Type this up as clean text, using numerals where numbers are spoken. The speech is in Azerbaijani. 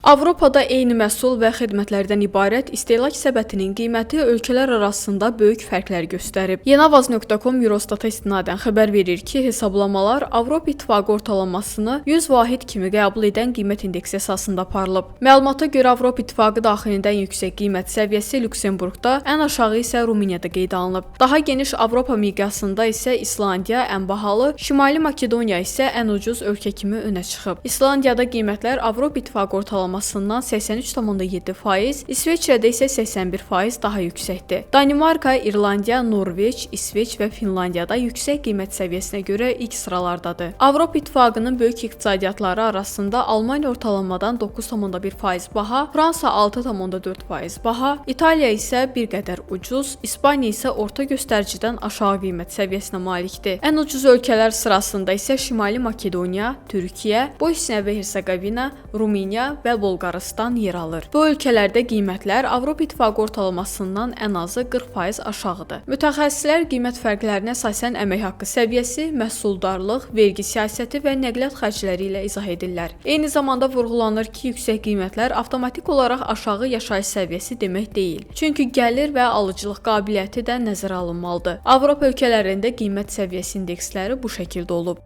Avropada eyni məhsul və xidmətlərdən ibarət istehlak səbətinin qiyməti ölkələr arasında böyük fərqlər göstərib. Yeniavaz.com Eurostata istinadən xəbər verir ki, hesablamalar Avropa İttifaqı ortalamasını 100 vahid kimi qəbul edən qiymət indeksi əsasında aparılıb. Məlumata görə Avropa İttifaqı daxilində ən yüksək qiymət səviyyəsi Lüksemburqda, ən aşağı isə Rumuniyada qeydə alınıb. Daha geniş Avropa miqyasında isə İslandiya ən bahalı, Şimali Makedoniya isə ən ucuz ölkə kimi önə çıxıb. İslandiyada qiymətlər Avropa İttifaqı ortalamasından 83,7%, İsveçrədə isə 81% daha yüksəkdir. Danimarka, İrlandiya, Norveç, İsveç və Finlandiyada yüksək qiymət səviyyəsinə görə ilk sıralardadır. Avropa İttifaqının böyük iqtisadiyyatları arasında Almaniya ortalamadan 9,1% baha, Fransa 6,4% baha, İtaliya isə bir qədər ucuz, İspaniya isə orta göstəricidən aşağı qiymət səviyyəsinə malikdir. Ən ucuz ölkələr sırasında isə Şimali Makedoniya, Türkiyə, Bosniya və Herseqovina, Rumıniya və Bolqarıstan yer alır. Bu ölkələrdə qiymətlər Avropa İttifaqı ortalamasından ən azı 40% aşağıdır. Mütəxəssislər qiymət fərqlərini əsasən əmək haqqı səviyyəsi, məhsuldarlıq, vergi siyasəti və nəqliyyat xərcləri ilə izah edirlər. Eyni zamanda vurğulanır ki, yüksək qiymətlər avtomatik olaraq aşağı yaşayış səviyyəsi demək deyil. Çünki gəlir və alıcılıq qabiliyyəti də nəzərə alınmalıdır. Avropa ölkələrində qiymət səviyyəsi indeksləri bu şəkildə olub.